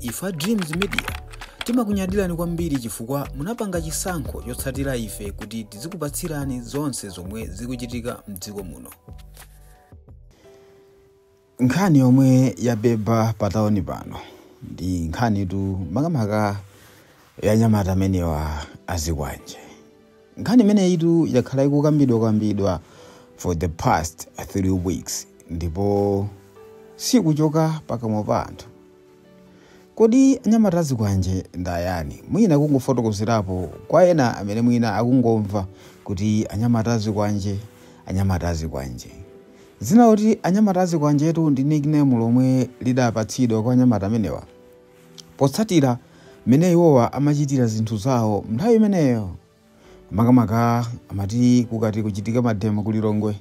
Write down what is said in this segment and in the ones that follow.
Ife a Dreams Media timakunyadirani kwambiri chifukwa munapanga chisankho chotsatira ife kuti tizikupatsirani zonse zomwe zikuchitika mdziko muno. Nkhani yomwe yabeba pataoni pano ndi nkhanitu makamaka ya anyamata amenewa azikwanje. Nkhani imeneyitu yakhala ikukambidwakambidwa for the past 3 weeks ndipo sikuchoka pakamwa pa anthu. Kodi anyamata azikwanje ndi ayani? Mwina kungofotokozerapo kwa ena amene mwina akungomva kuti anyamata azikwanje, anyamata azikwanje. Zina kuti anyamata azikwanjetu ndi nickname lomwe lidapatsidwa kwa anyamata amenewa potsatira mmene iwowa amachitira zinthu zawo nthawi imeneyo. Makamaka amati kukati kuchitika mademo ku Lilongwe,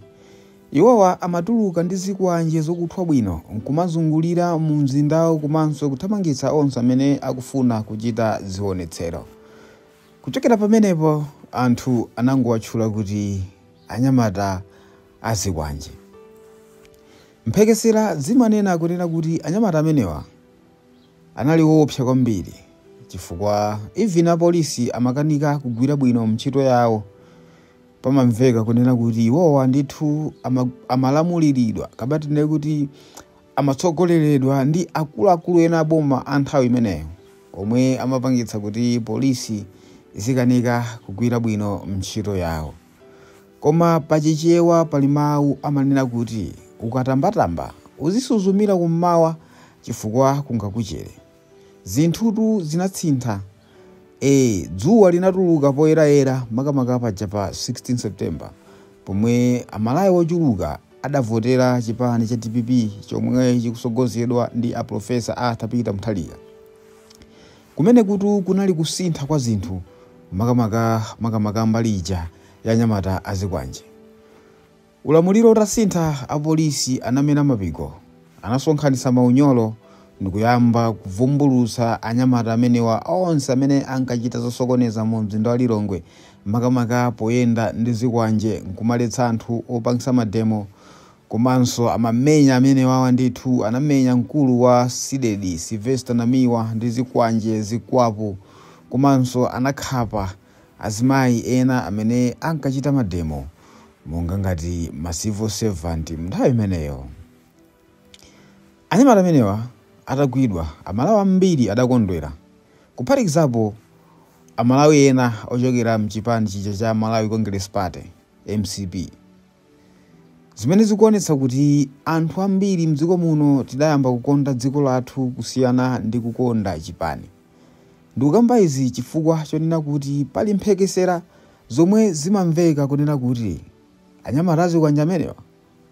iwowa amatuluka ndi zikwanje zokuthwa bwino nkumazungulira mu mzindawo komanso kuthamangitsa onse amene akufuna kuchita zionetsero. Kuchokera pamenepo anthu anangowatchula kuti anyamata azikwanje. Mphekesera zimanena kunena kuti anyamata amenewa anali woopsa kwambiri chifukwa even apolisi amakanika kugwira bwino ntchito yawo. Pamamveka kunena kuti iwowa ndithu amalamuliridwa kapena kuti amatsogoleredwa ndi akuluakulu ena aboma a nthawi imeneyo omwe amapangitsa kuti polisi izikanika kugwira bwino ntchito yawo. Koma pachichewa pali mawu amanena kuti ukatambatamba uzisuzumira kummawa chifukwa kungakuchere. Zinthutu zinatsintha. Dzuwa linatuluka poyerayera makamaka paja pa 16 September pomwe Amalawi ochuluka adavotera chipani cha DPP chomwe chikusogozedwa ndi a Professor Arthur Peter Mutharika. Kumene kutu kunali kusintha kwa zinthu makamaka mbali ija ya anyamata azikwanje. Ulamuliro utasintha, apolisi anamena mapiko, anasonkhanitsa maunyolo ndikuyamba kuvumbulutsa anyamata amenewa onse amene ankachita zosokoneza mu mzinda wa Lilongwe, makamaka poyenda ndi zikwanje nkumaletsa anthu opangisa mademo. Komanso amamenya amenewawa ndithu, anamenya mkulu wa CDEDI Sylvester Namiwa ndi zikwanje zikwapu, komanso anakhapa azimayi ena amene ankachita mademo monga ngati ma civil servant nthawi imeneyo. Anyamata amenewa atagwidwa, Amalawi ambiri adakondwera, kuphatikizapo Amalawi ena ochokera mchipani chija cha Malawi Congress Party MCP, zimene zikuonetsa kuti anthu ambiri mdziko muno tidayamba kukonda dziko lathu kusiyana ndi kukonda chipani. Ndikukamba izi chifukwa chonena kuti pali mphekesera zomwe zimamveka kunena kuti anyamata azikwanje amenewa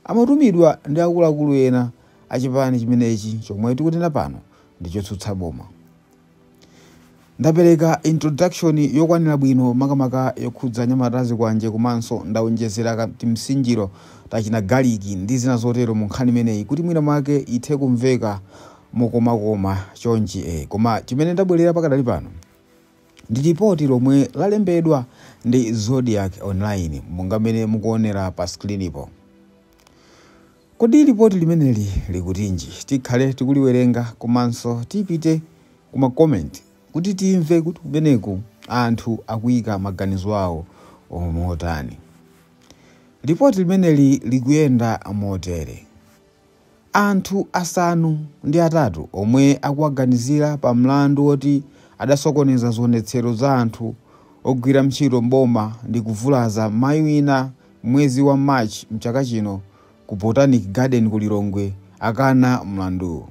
amatumidwa ndi akuluakulu ena achipani chimenechi chomwe tikunena pano ndi chotsutsa boma. Ndapereka introduction yokwanira bwino makamaka yokhudza anyamata azikwanje, komanso ndawonjezera timsinjiro tachina galiki ndi zina zotero mu nkhani imeneyi kuti mwina mwake ithe kumveka mokomakoma chonchi. Koma chimene ndabwerera pakadali pano ndi ripoti lomwe lalembedwa ndi Zodiac Online monga mmene mukuonera pa screenipo. Kodi ripoti limeneli likutinji? Tikhale tikuliwerenga komanso tipite kuma comment kuti timve kuti kumeneku anthu akuyika maganizo awo motani. Ripoti limeneli likuyenda motere: anthu 8 omwe akuwaganizira pa mlandu woti adasokoneza zionetsero za anthu ogwira ntchito mboma ndi kuvulaza mayi wina mwezi wa March mchaka chino ku Botanic Garden ku Lilongwe akana mlanduwo.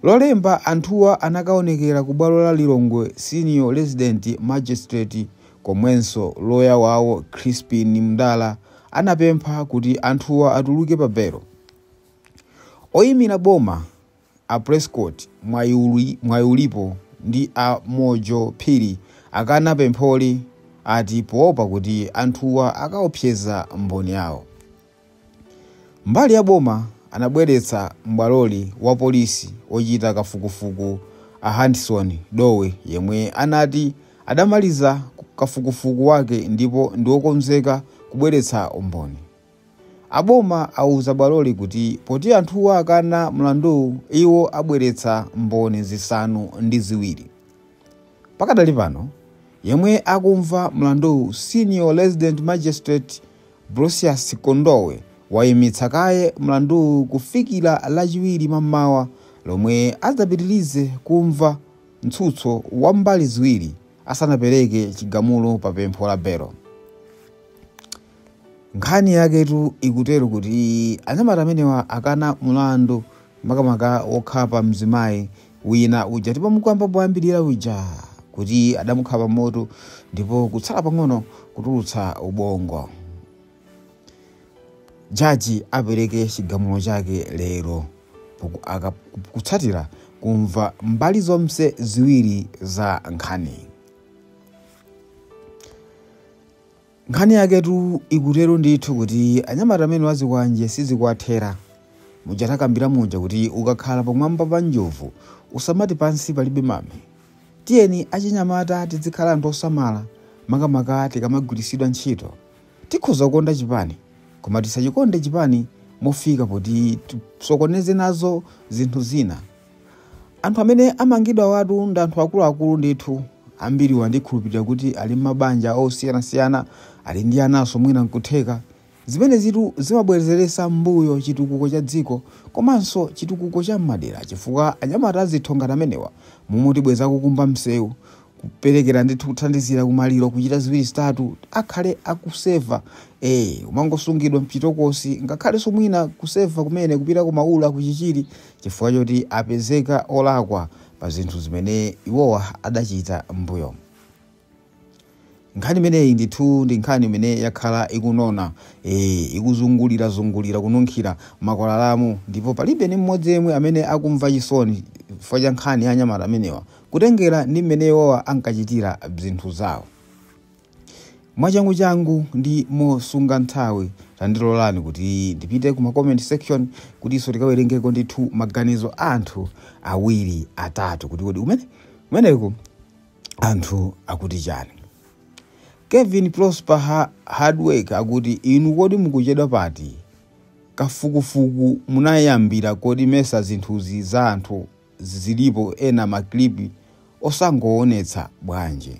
Lolemba anthuwa anakaonekera ku bwalo la Lilongwe Senior Resident Magistrate, komwenso loya wawo Crispin Mndala anapempha kuti anthuwa atuluke pa belo. Oyimira boma a Prescott Mwayulipo ndi a Mojo Phiri akana pempholi, ati poopa kuti anthuwa akaopseza mboni yawo. Mbali ya boma anabweretsa m'bwaloli wa polisi ochita kafukufuku a Hanson Dowe, yemwe anati adamaliza kafukufuku wake ndipo ndiwokonzeka kubweretsa umboni. Aboma auza bwaloli kuti poti anthuwa akana mlanduwu, iwo abweretsa mboni 7. Pakadali pano, yemwe akumva mlanduwu, Senior Resident Magistrate Brosius Kondowe, wayimitsa kaye mlanduwu kufikira Lachiwiri mammawa, lomwe adzapitirize kumva mtsutso wa mbali ziwiri asanapereke chigamulo pa pempho la belo. Nkhani yaketu ikutero kuti anyamata amenewa akana mlandu, makamaka wokhapa mzimayi wina uja tipamukamba poyambirira uja, kuti adamukhapa moto ndipo kutsala pang'ono kutulutsa ubongo. Jaji apereke chigamulo chake lero kutsatira kumva mbali zonse ziwiri za nkhani. Nkhani yaketu ikutero ndithu kuti anyamata amene wazikwanje sizikuwathera. Muja takambira muja kuti ukakhala pamwamba pa njovu usamati pansi palibe mame. Tiyeni achinyamata tizikhala anthu osamala, makamaka tikamagwiritsidwa ntchito. Tikhoza kukonda chipani, koma tisachikonde chipani mofika poti tisokoneze nazo zinthu zina. Anthu amene amangidwa watu ndi anthu akuluakulu ndithu, ambiri wandikhulupirira kuti ali m'mabanja osiyanasiyana, ali ndi anaso mwina nkutheka. Zimene zitu zimabwezeretsa mbuyo chitukuko cha dziko komanso chitukuko cha m'madera, chifukwa anyamata azitho ngati amenewa mumutibweza kukumba msewu, kuperekera ndithu, kuthandizira kumaliro, kuchita ziwiri zitatu, akhale akuseva, umangosungidwa mchitokosi, ngakhalenso mwina kuseva kumene kupita kumaula kuchichiri, chifukwa choti apezeka olakwa pa zinthu zimene iwowa adachita mbuyo. Nkhani imeneyi ndithu ndi nkhani imene yakhala ikunona, ikuzungulirazungulira kununkhira makwalalamu, ndipo palibe ni mmodzi yemwe amene akumva chisoni chifukwa cha nkhani ya anyamata amenewa, kutengera ndi mmene iwowa ankachitira zinthu zawo. Mwachanguchangu ndi mosunga nthawi, tandilolani kuti ndipite kuma comment section kutinso tikawerengeko ndithu maganizo a anthu awiri atatu, kuti kodi kumeneko anthu akuti chani. Kevin Prosper Hardwork akuti, inu kodi mukuchedwa pati? Kafukufuku munayambira kodi? Mesa zinthuzi za anthu zilipo ena maklipi osangoonetsa bwanji?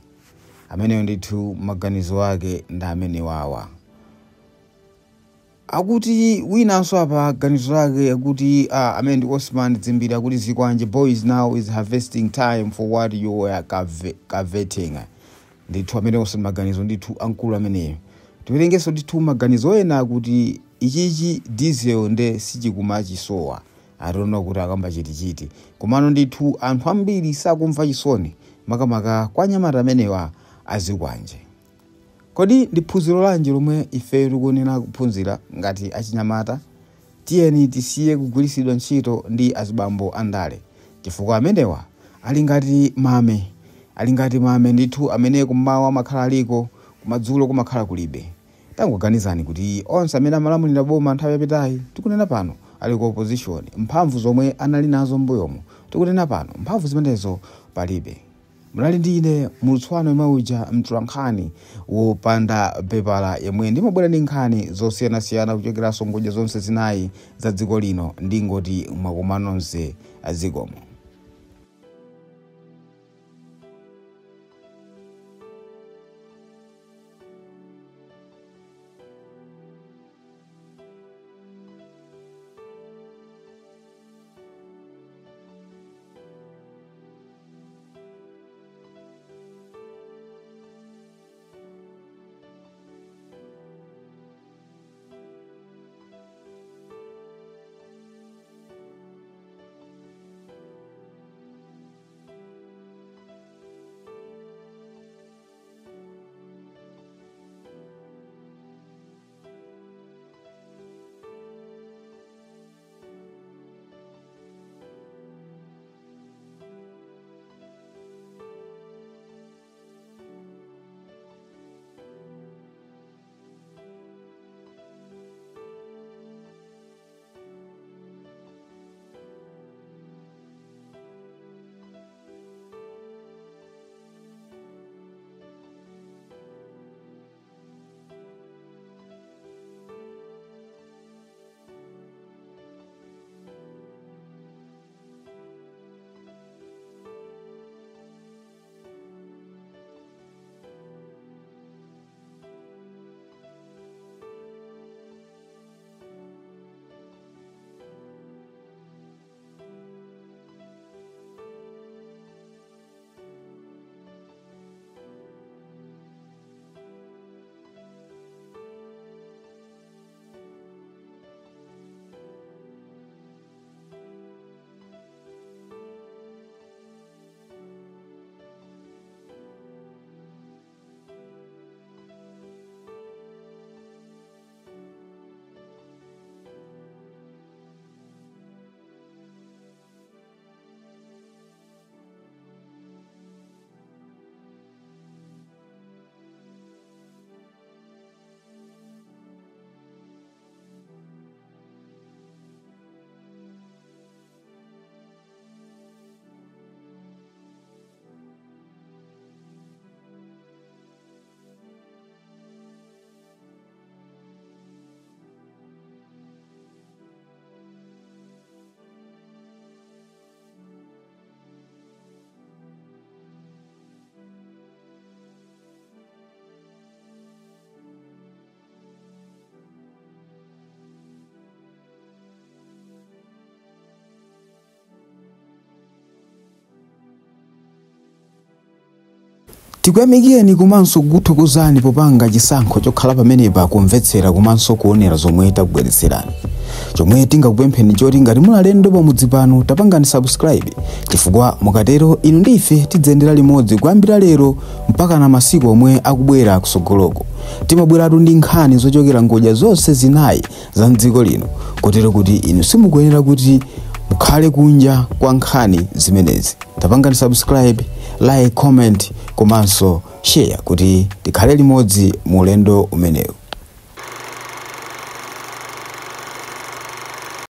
Ameneyo ndithu maganizo ake ndi amene wawa. Akuti winanso apa ganizo lake akuti, amene ndi Osman Dzimbiri, akuti zikwanje boys, now is harvesting time for what you were coveting. Ndithu amenewonso ndi maganizo ndithu amkulu ameneyo. Tiwerengenso ndithu maganizo ena akuti ichichi diesel nde sichikumachisowa. I don't know kuti akamba chitichiti, komano ndithu anthu ambiri sakumva chisoni, makamaka kwa anyamata amenewa azikwanje. Kodi ndi phunziro lanji lomwe ife tikuyenera kuphunzira ngati achinyamata? Tiyeni tisiye kugwiritsidwa ntchito ndi azibambo andale, chifukwa amenewa ali ngati mame, ali ngati mame ndithu amene kummawa amakhala aliko, kumadzulo kumakhala kulibe. Tangoganizani kuti onse amene amalamulira boma nthawi yapitayi, tikunena pano ali ku opposition. Mphamvu zomwe anali nazo m'mbuyomo, tikunena pano mphamvu zimenezo palibe. Munali ndi ine mulutswano yemwe uja, mtolankhani wopanda pepala, yemwe ndimabwera ndi nkhani zosiyanasiyana kuchokeranso ngodya zonse zinayi za dziko lino. Ndingoti mwakoma nonse, azikomo. Tikuyamikeni komanso kukuthokozani popanga chisankho chokhala pamenepa kumvetsera komanso kuonera zomwe takubweretserani. Chomwe tingakupempheni choti ngati muli alendo pamudzi pano, tapangani subscribe, chifukwa mukatero inu ndi ife tidzayendera limodzi kuyambira lero mpaka na masiku omwe akubwera kusogoloko. Timabweratu ndi nkhani zochokera ngodya zonse zinayi za mdziko lino, kotero kuti inu simukuyenera kuti mukhale kunja kwa nkhani zimenezi. Tapangani subscribe, like, comment komanso share kuti tikhale limodzi mu ulendo umenewu.